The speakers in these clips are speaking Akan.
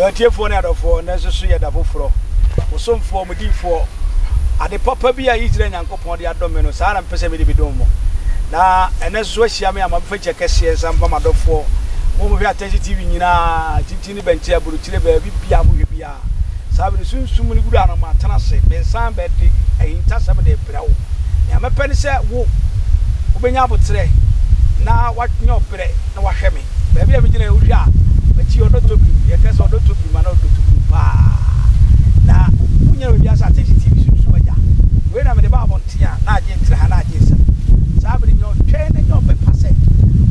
Atiefoɔ ne adɔfoɔ, nnɛ nso so yɛ da foforɔ. Mo somfoɔ, mo diyifoɔ, ade papa bi a Israel Nyankopɔn de adom me no, saa ara na mepɛ sɛ mede bi dom mo. Na ɛnnɛ nso so ahyia me a mabɛfa kyɛ kɛseɛ nsa mfa m'adɔfoɔ, mo a mohwɛ Atɛnhye TV nyinaa, akyirikyiri ne bɛnkyɛ, aburokyire, baabi biara a mohwɛ biara. Saa bere no, Sunsum no wura no, matena ase, meresan bɛde ahintasɛm de rebrɛ wo. Nea mɛpɛ ne sɛ wo, wobɛnya aboterɛ na woanya ɔbrɛ na woahwɛ me. Baabi a megyina yi, wohwɛ a, m'akyi ɔdɔ tɔ birim. Yɛka sɛ ɔdɔ tɔ birim a, na ɔdɔ tɔ birim paa. Na wonnya no baabiara sɛ Atɛnhye TV Sunsum Agya. Wei na mede ba abɔnten a, na agye ntraha, na agye nsam. Saa bere yi, nya ɔtwɛn na nya ɔpɛ pa sɛ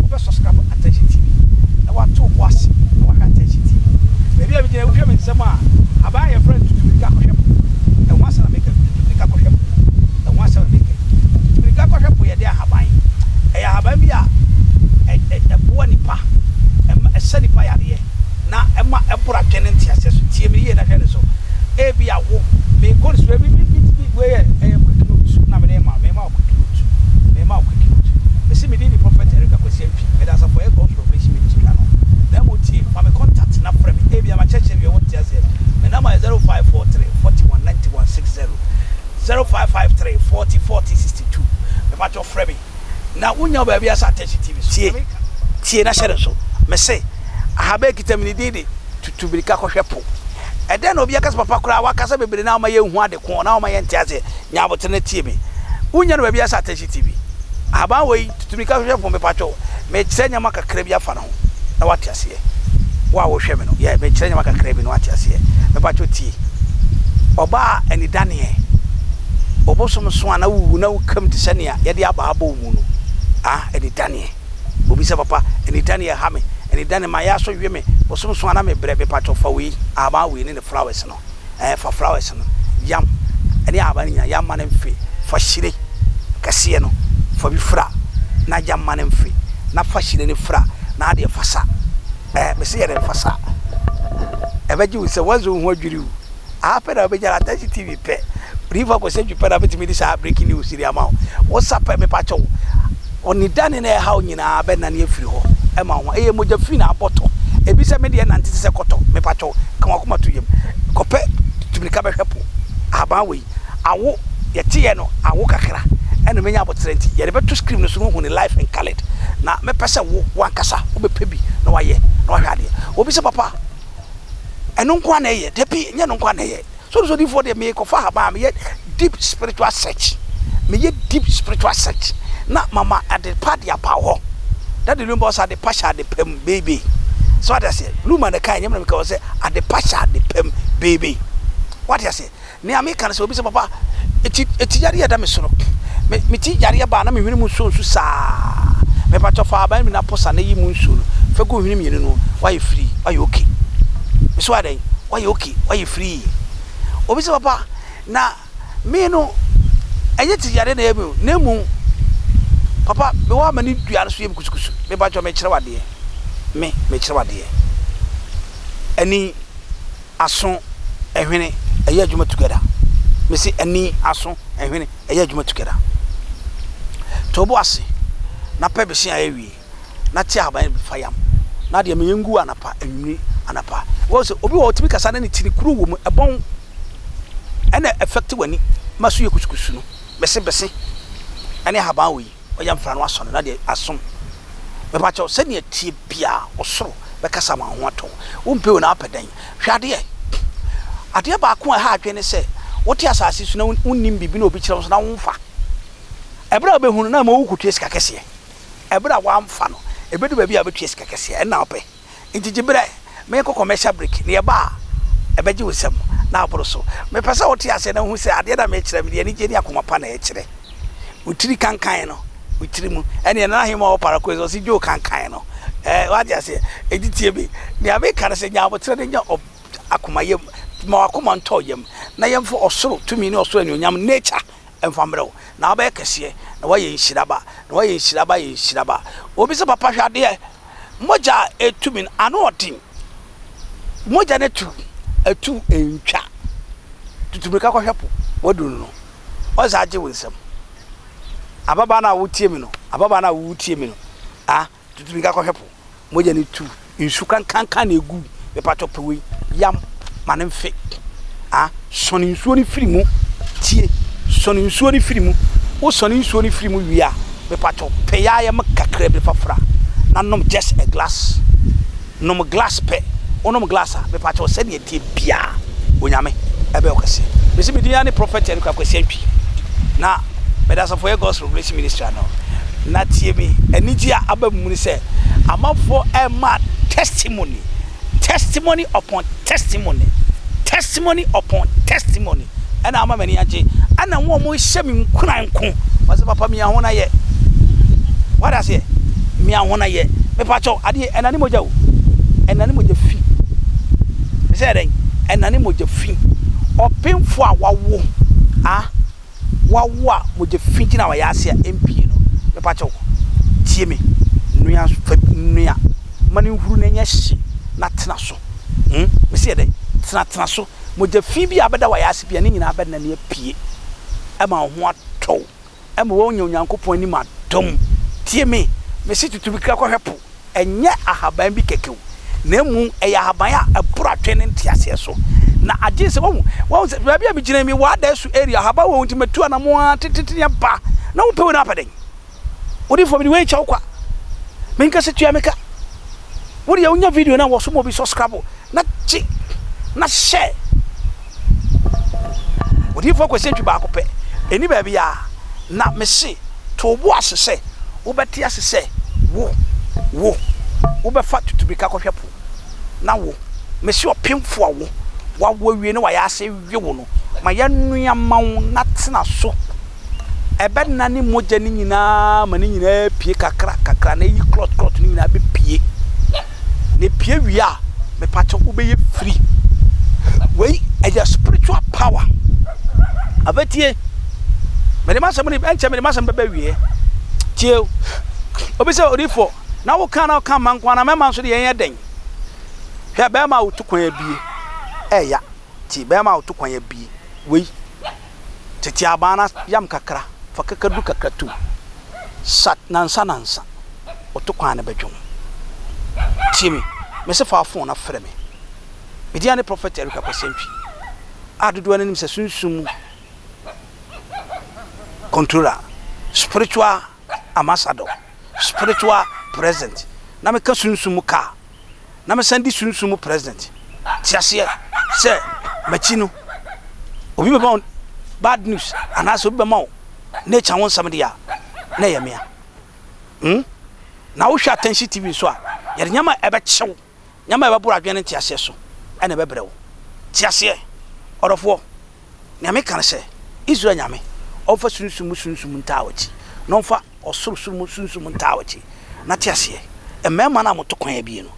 wobɛ subscribe Atɛnhye TV na woato wo bo ase na woahwɛ Atɛnhye TV. Baabi a megyina yi, wohwɛ me nsam a, aban a yɛfrɛ no tutu mirika kɔhwɛ po. Ɛho asɛm na meka yi, tutu mirika kɔhwɛ po. Ɛho asɛm na meka yi. Tutu mirika kɔhwɛ po yɛ de ahaban. Ɛyɛ ahaban bi a ɛboa nipa, ɛma ɛsa nipa yareɛ, na ɛma ɛboro adwene ne nteaseɛ so. Tie me yie na hwɛ ne so. Ebia wo, menkɔ ne so, ebi, bi, bi, bi, wei yɛ, ɛyɛ quick note na mede rema wo, mema wo quick note, mema wo quick note. Mese me din de Prophet Eric Akwasi Antwi, meda asafo a ɛyɛ God's Revelation Ministry ano. Na mmom tie, fa me contact na frɛ me, ebia makyerɛkyerɛ wie a wonte aseɛ. Me number yɛ 0543 41 91 60, 0553 40 40 62. Mepakyɛw frɛ me. Na wonnya wo baabiara sɛ atɛnkye TV so. Tie, tie na hyɛ no nso. Mese, Ahaba ekita me ne din de, tutu mirika kɔhwɛ po. Ɛdɛn na obi aka sɛ papa koraa wakasa bebree na wama yɛnhu ade ko na wama yɛnte aseɛ. Nya abotere na tie me. Wonnya no baabiara sɛ atɛnkye TV. Ahaban wei, tutu mirika hwehwɛ po mepatwɔ. Mekyerɛ nneɛma kakra bi afa ne ho na wate aseɛ. Wo a wohwɛ me no, yɛ, mekyerɛ nneɛma kakra bi na wate aseɛ. Mepatwɔ tie. Ɔbaa anidaneɛ, obosom so a na wowu na wokam te sɛ nea yɛde abaa abɔ wo mu no, ah, anidaneɛ. Obi sɛ, Papa, anidaneɛ ɛha me, anidaneɛ, mayɛ aso we me, bosom so a na mebrɛ, mepakyɛw fa wei, ahaban wei ne ne flowers no, eh, fa flowers no, yam, ɛne ahaban no nyinaa, yam ma no mfe, fa hyire kɛseɛ no, fa bi fra, na yam ma no mfe, na fa hyire no fra, na adeɛ fa sa, eh, mese yɛ dɛn fa sa, ɛbɛgye wo nsam, wɔnso wo ho adwiri wo. Aha pɛ na wobɛnya no, Atɛnkye TV pɛ. Odiyifo Akwasi Antwi pɛ na bɛtumi de saa breaking news yi de ama wo. Wo sa pɛ, mepa kyɛw, ɔnidane na ɛhaw nyinaa bɛnane afiri hɔ ma wo ho. Ɛyɛ mogya fi na abɔ tɔ. Ebi sɛ me deɛ nante te sɛ kɔtɔ, mepa kyɛw, ka w'akoma to yam. Kɔpɛ tumirika bɛhwɛ po. Ahaban wei, awo, yɛteɛ no awo kakra, ɛna menya aboterɛ nti, yɛde bɛto screen no so na woahu no live and coloured. Na mɛpɛ sɛ wo, w'ankasa, wobɛpɛ bi na wayɛ, na wahwɛ adeɛ. Obi sɛ, papa, Ɛno nko ara na ɛyɛ? Dabi, ɛnyɛ ɛno nko ara na ɛyɛ. So ɔno sɛ odiyifoɔ deɛ merekɔfa ahaban a meyɛ deep spiritual search. Meyɛ deep spiritual search na mama ade pa de aba hɔ. Daddy Lumba ɔsɛ ade pa hyɛ ade pa mu baby. So ate aseɛ? Lumba na ɛka ɛnyɛ me na meka ɔsɛ ade pa hyɛ ade pa mu baby. Wate aseɛ? Nea meka ne sɛ, obi sɛ, Papa, eti, eti yareɛ a ɛda me so no, me, me ti yareɛ baa na me hwene mu nsɔ nsu saa. Mepakyɛw fa ahaban bi na posa na yi mu nsuo no fa gu hwene mmienu no, woayɛ free, woayɛ okay. Me so ayɛ dɛn? Woayɛ okay, woayɛ free. Obi sɛ, Papa, na me no, ɛnyɛ ti yareɛ na ɛyɛ me o, na mmom, papa, mewɔ ama ne dua no so yɛ me kusukusu. Mepakyɛw, mekyerɛ wo adeɛ. Me, mekyerɛ wo adeɛ. Ani. aso, ɛhwene, ɛyɛ adwuma together. Mese ani, aso, ɛhwene, ɛyɛ adwuma together. To wo bo ase na pɛ bese a awie na te ahaban bi fa yam na adeɛ ma yɛngu anapa, anwummere, anapa. Wɔn sɛ obi wɔ hɔ ɔtumi kasa na ne tiri kuru wɔ mu, ɛbɔn ɛna affect w'ani ma so yɛ kusukusu no. Mese bese ɛne ahaban wɔ yi. Ɔyɛ mfra no asɔ no na deɛ asom. Mepakyɛw, sɛnea ɛteɛ biara, ɔsoro bɛkasa ama wo ho atɔ wo. Wompɛ o na wopɛ dɛn? Hwɛ adeɛ. Adeɛ baako a ɛha adwene ne sɛ, wote asase so na wonnim biribi na obi kyerɛ wo so na womfa. Ɛberɛ a wobɛhu no na ama worekɔtua sika kɛseɛ. Ɛberɛ a woamfa no, ɛbɛdu baabi a wobɛtua sika kɛseɛ. Ɛno na wopɛ. Nti gye berɛ ma yɛnkɔ commercial break na yɛba a, ɛbɛgye wo nsam na aboro so. Mepɛ sɛ wote aseɛ na wohu sɛ adeɛ no a mekyerɛ, mede anigyeɛ ne akoma pa na ɛkyerɛ. Wo tiri kankan no, wo tiri mu. Ɛneɛ Nana Ahemmaa wɔ Parakoe sɛ ɔse Joe kankan no. Ɛɛ, woate aseɛ? Enti tie me. Nea meka ne sɛ nya aboterɛ na nya akoma yam. Ma w'akoma ntɔ wo yam na yɛmfa ɔsoro tumi ne ɔsoro anuonyam, nature, mfa mbrɛ wo, na wobɛyɛ kɛseɛ, na woayɛ nhyira ba, na woayɛ nhyira ba, ayɛ nhyira ba. Obi sɛ, Papa, hwɛ adeɛ, mogya a ɛtu me no, ano ɔden. Mogya no atu, atu ntwa. Tutu mmirika kɔhwɛ po, woaduru no no, ɔsɛ agye wo nsam. Ababaa no a wotie me no, ababaa no a wotie me no, ah, tutu mmirika kɔhwɛ po, mogya no tu, nsu kankankan na egu Mepakyɛw pɛ wei yam ma no mfe. Ah, sɔne nsuo no firi mu. Tie, sɔne nsuo no firi mu. Wo sɔne nsuo no firi mu wie a, mepakyɛw pɛ yaayam kakra bi fa fra na nom just a glass. Nom glass pɛ. Wonom glass a, mepakyɛw sɛdeɛ ɛteɛ biara, Onyame ɛbɛyɛ wo kɛse. Mese me din ara ne Prophet Eric Akwasi Antwi. Na meda Asafo Yɛ God's Revelation Ministry ano. Na tie me, anigye a aba me mu ne sɛ, amanfoɔ ɛrema testimony, testimony upon testimony, testimony upon testimony, ɛna ama m'ani agye, ɛna wɔn a wɔhyɛ me nkuran nko, wɔsɛ papa mia ho na yɛ, wade aseɛ, mia ho na yɛ, mepakyɛw adeɛ ɛnane mogya o, ɛnane mogya fi, mesɛ ɛdɛn, ɛnane mogya fi, ɔpemfo a wawo, ah. Wawo a mogya fi gyina wɔ yɛase a ɛmpie no, mepakyɛw tie me, noa fa noa ma no nhuru na ɛnyɛ hye na tena so. Hmm, mese yɛ dɛn? Tena tena so. Mogya fi bi a abɛda wɔ yɛase bia ne nyinaa bɛnane apue ɛma wo ho atɔ wo, ɛma woanya Onyankopɔn anim adom. Tie me, mese tutu mmirika kɔhwɛ po. Ɛnyɛ ahaban bi kɛkɛ o, na mmom ɛyɛ ahaban a ɛboro adwene ne nteaseɛ so. Na agye sɛ, wahu, wahu sɛ baabi a megyina yi, mewɔ Adasu area, ahaban wɔ hɔ nti matu anammɔn ara tententen aba. Na wopɛ wei na wapɛ dɛn? Odiyifoɔ, mede wei rekyɛ wo kwa. Menka sɛ tua me ka. Wo deɛ wonya video no a, wɔ so ma obi subscribe na gye na hyɛ. Odiyifoɔ Kwasi Antwi baako pɛ, ɛnni baabiara. Na mese, to wo bo ase sɛ wobɛte ase sɛ wo, wo, wobɛfa tutumirika kɔhwɛ po, na wo, mese ɔpemfo a wo, woawo awie na wayɛ ase we wo no, ma yɛnnoa mma wo na tena so. Ɛbɛnane mogya no nyinaa ma ne nyinaa apue kakra kakra na ayi clot clot no nyinaa bɛpue. Na epue wie a, mepakyɛw wobɛyɛ free. Wei ɛyɛ spiritual power. Afei tie, mede m'asɛm no ɛnkyɛ mede m'asɛm bɛbɛ wie. Tie o, obi sɛ odifoɔ na woka na woka mma nko ara na mmarima nso deɛ yɛnyɛ dɛn? Hwɛ bɛrima a wotu kwan abie ɛya. Tie bɛrima a wotu kwan abie wei tete abaa na yam kakra fa kakadu kakra tum sa nansa nansa woto kwan no bɛdwo wo. Tie me, mese fa wo phone na frɛ me. Me din ne Prophet Eric Akwasi Antwi a dodoɔ no nim sɛ sunsum mu controller, spiritual ambassador, spiritual president, na meka sunsum mu car, na mesan di sunsum mu president. Te aseɛ sɛ m'akyi no obi bɛma wo bad news anaasɛ obi bɛma wo nature ho nsɛm deɛ a na ɛyɛ mea. Hmm? Na wohwɛ Attention TV nso a, yɛde nneɛma a ɛbɛkyew Nneɛma a ɛbɛboro adwene ne nteaseɛ so na ɛbɛbrɛ wo. Te aseɛ, ɔdɔfoɔ. Nea meka ne sɛ, Israel Nyame, ɔmfa sunsum mu sunsum ntaa w'akyi, na ɔmfa ɔsorosoro mu sunsum ntaa w'akyi. Na te aseɛ, mmarima no a moto kwan abie no,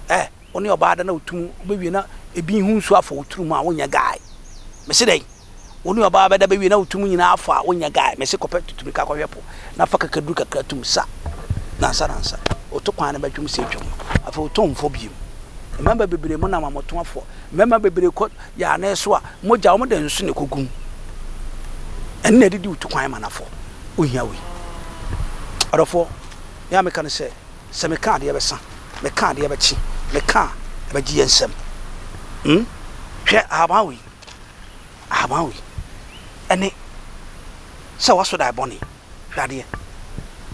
eh, wo ne ɔbaa da na wotu mu, wobɛwie na ebi ho nsuo afɔ wo tiri mu a, wonyɛ guy. Mese dɛn? Wo ne ɔbaa bɛda bɛwie na wo tum nyinaa afɔ a, wonyɛ guy. Mese kɔpɛ tuturika kɔhwɛ po na fa kakaduru kakra tum sa nansa nansa. Woto kwan no bɛdwom sɛ atwam. Afei woto mfɔ biom. Mmarima bebree mo nam a moto afɔ. Mmarima bebree kɔ yɛ anee so a, mogya wɔn de nso na ɛkɔgu mu. Ɛno na ɛde di woto kwan ma no afɔ. Wohia wei. Ɔdɔfoɔ, nea meka ne sɛ, sɛ meka adeɛ bɛsa, meka adeɛ bɛkye, meka a ɛbɛgye yɛn nsam. Hmm? Hwɛ ahaban wei. Ahaban wei ɛne sɛ waso dae bɔne. Hwɛ adeɛ.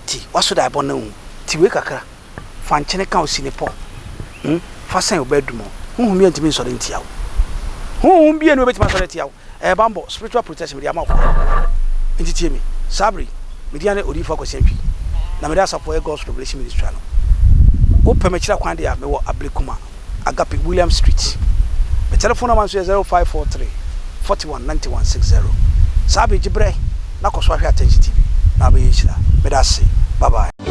Ti waso dae bɔne o. Ti wei kakra. Fa nkyene ka wo sini pɔ. Hmm? Fa sɛn wo bedroom hɔ. Honhom biara ntumi nsɔre ntia wo. Honhom biara ni obetumi asɔre atia wo. Ɛyɛ banbɔ, spiritual protection mede ama wo kwa. Nti tie me. Saa bere yi, me din ne Odiyifo Akwasi Antwi. Na mede asafo a ɛyɛ God's Revelation Ministry ano. Wopɛ m'akyiri akwan deɛ a, mewɔ Ablekuma. Agape William Street. Me telephone number nso yɛ 0543 41 91 60. Saa bere gye berɛ na kɔ so ahwɛ Attention TV na wobɛyɛ nhyira. Meda ase. Bye bye.